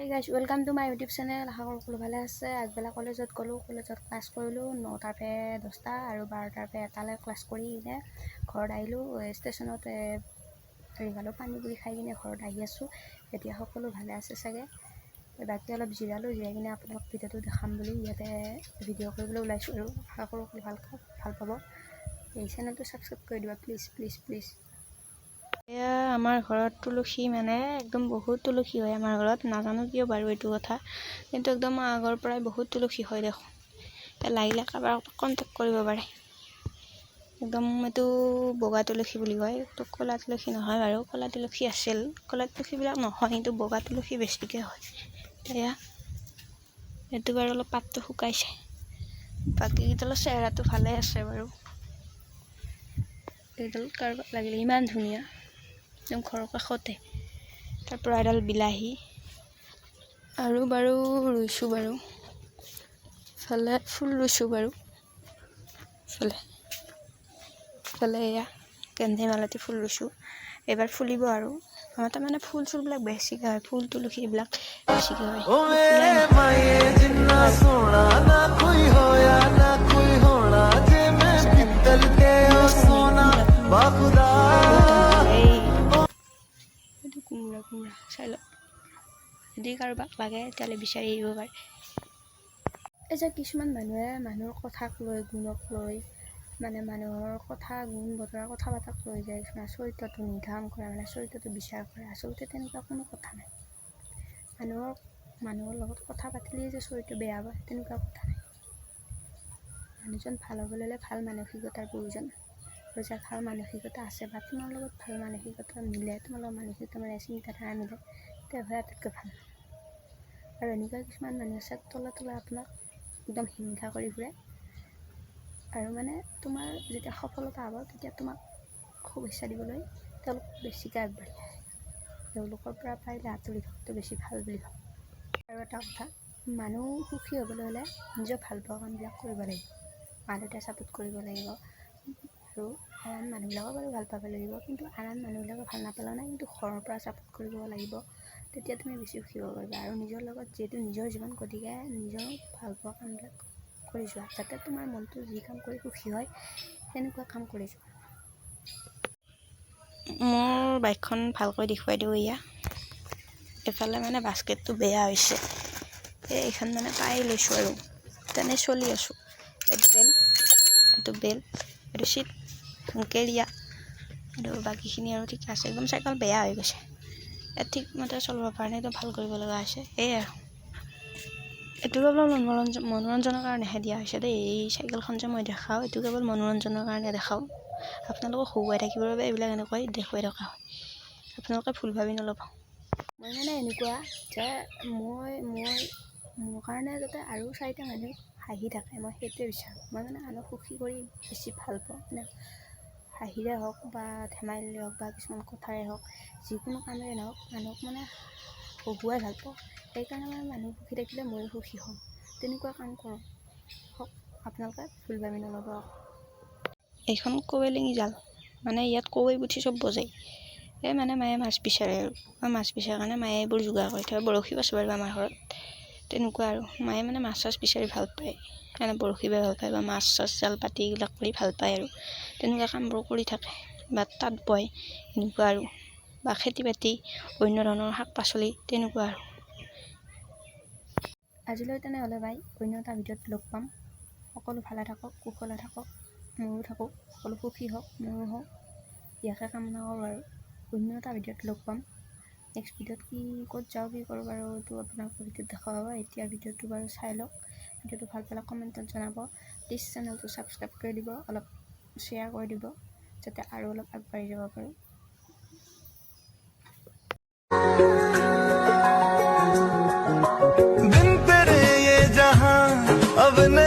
Guys, welcome to my YouTube channel. আশা কৰোঁ সকলো ভালে আছে। আগবেলা কলেজত গ'লোঁ, কলেজত ক্লাছ কৰিলোঁ 9টাৰ পৰা 10টা আৰু 12টাৰ পৰা 1টালৈ ক্লাছ কৰি কিনে ঘৰত আহিলোঁ। ষ্টেচনত হেৰি খালোঁ, পানী পুৰি খাই কিনে ঘৰত আহি আছোঁ এতিয়া। সকলো ভালে আছে চাগে। বাকী অলপ জিৰালোঁ, জিৰাই কিনে আপোনালোক ভিডিঅ'টো দেখাম বুলি ইয়াতে ভিডিঅ' কৰিবলৈ ওলাইছোঁ আৰু আশা কৰোঁ সকলো ভাল ভাল পাব। এই চেনেলটো ছাবস্ক্ৰাইব কৰি দিবা, প্লিজ প্লিজ প্লিজ। এয়া আমাৰ ঘৰত তুলসী, মানে একদম বহুত তুলসী হয় আমাৰ ঘৰত। নাজানো কিয় বাৰু এইটো কথা, কিন্তু একদম আগৰ পৰাই বহুত তুলসী হয় দেখোন। এতিয়া লাগিলে কাৰোবাক কণ্টেক্ট কৰিব পাৰে। একদম এইটো বগা তুলসী বুলি কয়। এইটো ক'লা তুলসী নহয় বাৰু। ক'লা তুলসী আছিল, ক'লা তুলসীবিলাক নহয়, কিন্তু বগা তুলসী বেছিকৈ হয়। এয়া এইটো বাৰু অলপ পাতটো শুকাইছে, বাকীকেইডালৰ চেহেৰাটো ভালে আছে বাৰু। এইডাল কাৰোবাক লাগিলে, ইমান ধুনীয়া, একদম ঘৰৰ কাষতে। তাৰপৰা এডাল বিলাহী আৰু বাৰু ৰুইছোঁ বাৰু। ইফালে ফুল ৰুইছোঁ বাৰু। ইফালে ইফালে এয়া গেন্ধে মালতী ফুল ৰুইছোঁ, এইবাৰ ফুলিব। আৰু আমাৰ তাৰমানে ফুল চুলবিলাক বেছিকৈ হয়, ফুল তুলসী এইবিলাক বেছিকৈ হয়। ਓ ফুলাই ਮੇਰੇ নহয়। ਮਾਹੀਏ, ਜਿੰਨਾ ਸੋਹਣਾ ਨਾ ਕੋਈ ਹੋਇਆ, ਨਾ ਕੋਈ ਹੋਣਾ। ਜੇ ਮੈਂ ਪਿੱਤਲ ਤੇ ਉਹ ਸੋਨਾ, ਬਾਖੁਦਾ। এই এইটো কোমোৰা, কোমোৰা চাই লওক। যদি কাৰোবাক লাগে, তেতিয়াহ'লে বিচাৰি আহিব পাৰে। এই যে কিছুমান মানুহে মানুহৰ কথাক লৈ, গুণক লৈ, মানে মানুহৰ কথা, গুণ বতৰা, কথা পতাক লৈ যায় কিছুমান চৰিত্ৰটো নিৰ্ধাৰণ কৰে, মানে চৰিত্ৰটো বিচাৰ কৰে। আচলতে তেনেকুৱা কোনো কথা নাই। মানুহৰ লগত কথা পাতিলেই যে চৰিত্ৰ বেয়া হ'ব, তেনেকুৱা কথা নাই। মানুহজন ভাল হ'বলৈ হ'লে ভাল মানসিকতাৰ প্ৰয়োজন আৰু যাৰ ভাল মানসিকতা আছে বা তোমাৰ লগত ভাল মানসিকতা মিলে, তোমাৰ লগত মানসিকতা মানে চিন্তাধাৰা মিলে, তেওঁহে আটাইতকৈ ভাল। আৰু এনেকুৱা কিছুমান মানুহ আছে, তলে তলে আপোনাক একদম হিংসা কৰি ফুৰে আৰু মানে তোমাৰ যেতিয়া সফলতা হ'ব, তেতিয়া তোমাক শুভেচ্ছা দিবলৈ তেওঁলোক বেছিকৈ আগবাঢ়ি আহে। তেওঁলোকৰ পৰা পাৰিলে আঁতৰি থকাটো বেছি ভাল বুলি ভাবোঁ। আৰু এটা কথা, মানুহ সুখী হ'বলৈ হ'লে নিজৰ ভাল পোৱা কামবিলাক কৰিব লাগিব, মা দেউতাই ছাপোৰ্ট কৰিব লাগিব আৰু আন আন মানুহবিলাকো বাৰু ভাল পাব লাগিব। কিন্তু আন আন মানুহবিলাকে ভাল নাপালেও নাই, কিন্তু ঘৰৰ পৰা ছাপোৰ্ট কৰিব লাগিব। তেতিয়া তুমি বেছি সুখী হ'ব পাৰিবা। আৰু নিজৰ লগত যিহেতু নিজৰ জীৱন, গতিকে নিজৰ ভাল পোৱা কামবিলাক কৰি যোৱা, যাতে তোমাৰ মনটো যি কাম কৰি সুখী হয়, সেনেকুৱা কাম কৰি যোৱা। মোৰ বাইকখন ভালকৈ দেখুৱাই দিওঁ। এয়া এইফালে মানে বাস্কেটটো বেয়া হৈছে। এই এইখন মানে পাই লৈছোঁ আৰু তেনে চলি আছোঁ। এইটো বেল, এইটো বেল, এইটো চিট, কেৰিয়া আৰু বাকীখিনি আৰু ঠিকে আছে। একদম চাইকেল বেয়া হৈ গৈছে, ইয়াত ঠিকমতে চলিব পৰা নাই, একদম ভাল কৰিব লগা হৈছে। এয়াই আৰু এইটো কেৱল মনোৰঞ্জনৰ কাৰণেহে দিয়া হৈছে দেই। এই চাইকেলখন যে মই দেখাওঁ, এইটো কেৱল মনোৰঞ্জনৰ কাৰণে দেখাওঁ। আপোনালোকক হহুৱাই থাকিবৰ বাবে এইবিলাক এনেকৈ দেখুৱাই থকা হয়। আপোনালোকে ভুল ভাবি নল'ব। মই মানে এনেকুৱা যে মই মই মোৰ কাৰণে যাতে আৰু চাৰিটা মানুহ হাঁহি থাকে, মই সেইটোৱে বিচাৰোঁ। মই মানে আনক সুখী কৰি বেছি ভাল পাওঁ। মানে হাঁহিৰে হওক বা ধেমালিৰে হওক বা কিছুমান কথাৰে হওক, যিকোনো কামেৰে নহওক, মানুহক মানে হহুৱাই ভাল পাওঁ। সেইকাৰণে মানে মানুহ সুখী থাকিলে ময়ো সুখী হওঁ, তেনেকুৱা কাম কৰোঁ। হওক, আপোনালোকে ভুল ভাবি নল'ব। এইখন কাৱৈলিঙি জাল, মানে ইয়াত কাৱৈ পুঠি চব বজায়। এই মানে মায়ে মাছ বিচাৰে আৰু মাছ বিচাৰাৰ কাৰণে মায়ে এইবোৰ যোগাৰ কৰি থয়। বৰশীও আছে বাৰু আমাৰ ঘৰত। তেনেকুৱা আৰু মায়ে মানে মাছ চাছ বিচাৰি ভাল পায়, মানে বৰশী বাই ভাল পায় বা মাছ চাছ জাল পাতি এইবিলাক কৰি ভাল পায় আৰু তেনেকুৱা কামবোৰ কৰি থাকে বা তাঁত বয়, এনেকুৱা আৰু বা খেতি বাতি, অন্য ধৰণৰ শাক পাচলি, তেনেকুৱা আৰু। আজিলৈ তেনেহ'লে বাই। অন্য এটা ভিডিঅ'ত লগ পাম। সকলো ভালে থাকক, কুশলে থাকক, ময়ো থাকোঁ। সকলো সুখী হওক, ময়ো হওঁ, ইয়াকে কামনা কৰোঁ। আৰু অন্য এটা ভিডিঅ'ত লগ পাম। নেক্সট ভিডিঅ'ত কি, ক'ত যাওঁ, কি কৰোঁ বাৰু, এইটো আপোনালোকৰ ভিডিঅ'ত দেখা পাব। এতিয়া ভিডিঅ'টো বাৰু চাই লওক। ভিডিঅ'টো ভাল পালে কমেণ্টত জনাব। প্লিজ চেনেলটো ছাবস্ক্ৰাইব কৰি দিব, অলপ শ্বেয়াৰ কৰি দিব, যাতে আৰু অলপ আগবাঢ়ি যাব পাৰোঁ। बिन तेरे ये जहां अब नहीं।